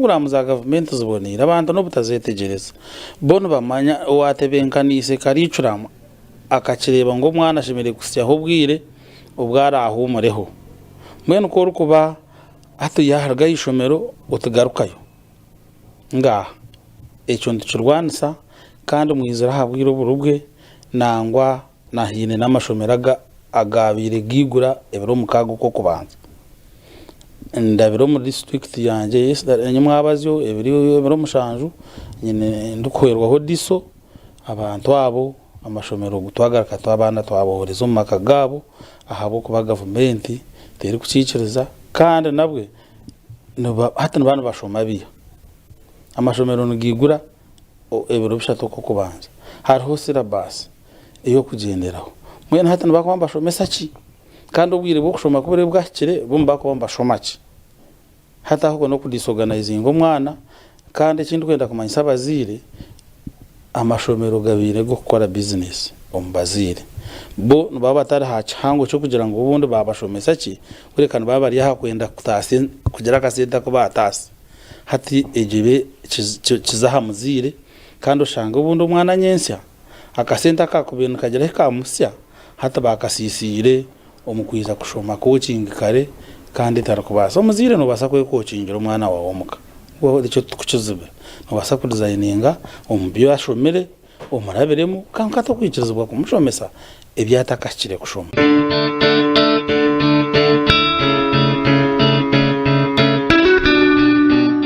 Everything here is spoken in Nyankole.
Puroguraamu za gavumenti ziboneire, abantu n'obutazetegyereza. Bo nibamanya owaatebenkaniise kariicuramu akakireeba ngu omwana ashemereire kuhitsyaho obwire obu araahuumureho. Mbwenu ku orikuba hati yaaruga aha ishomero otigarukayo. Ngaaha, ekyo nitukirwanisa kandi mwizire aha bwire oburi bwe nangwa na haine n'amashomero aga agaabaire gaigura ebiro mukaaga okw'okubanza. Ndabire omu disiturikiti yangye nyimwabazyo ebiro mushanju nyine ndikuhwerwaho DISO abantu abo amashomero twagaruka abaana twabohereza omu maka gaabo ahabw'okuba gavumenti terikukiikiriza kandi nabwe hati nibaba nibashoma biiha? Amashomero nigaigura ebiro bishatu okw'okubanza hariho syllabus ey'okugyenderaho mbwenu hati nibakuba nibashomesa ki? Kandi obwire bw'okushoma ku buriba bwahikire bo nibakuba nibashoma ki? Hati aho okwo n'okudisorganizinga omwana kandi eki ndikwenda kumanyisa abazaire, amashomero gabaire ag'okukora bizinesi omu bazaire. Bo nibaba batari aha kihango ky'okugira ngu obundi baabashomesa ki, kureka nibaba bari aha kwenda kutaasya kugira akasente aku baataasya. Hati egyo ebe kiza aha muzaire kandi oshange obundi omwana nyentsya Akasente akaakubaire nikagira ahi kaamuhitsya hati baakasiisiire omu kwija kushoma kookingi kare kandi etarikubaasa. Omuzaire noobaasa kwekookingira omwana waawe omuka, ekyo titukukizibira. Noobaasa kudizayininga omu bi ashomire omurabiremu kwonka tokwikirizibwa kumushomesa ebi atakahikire kushoma.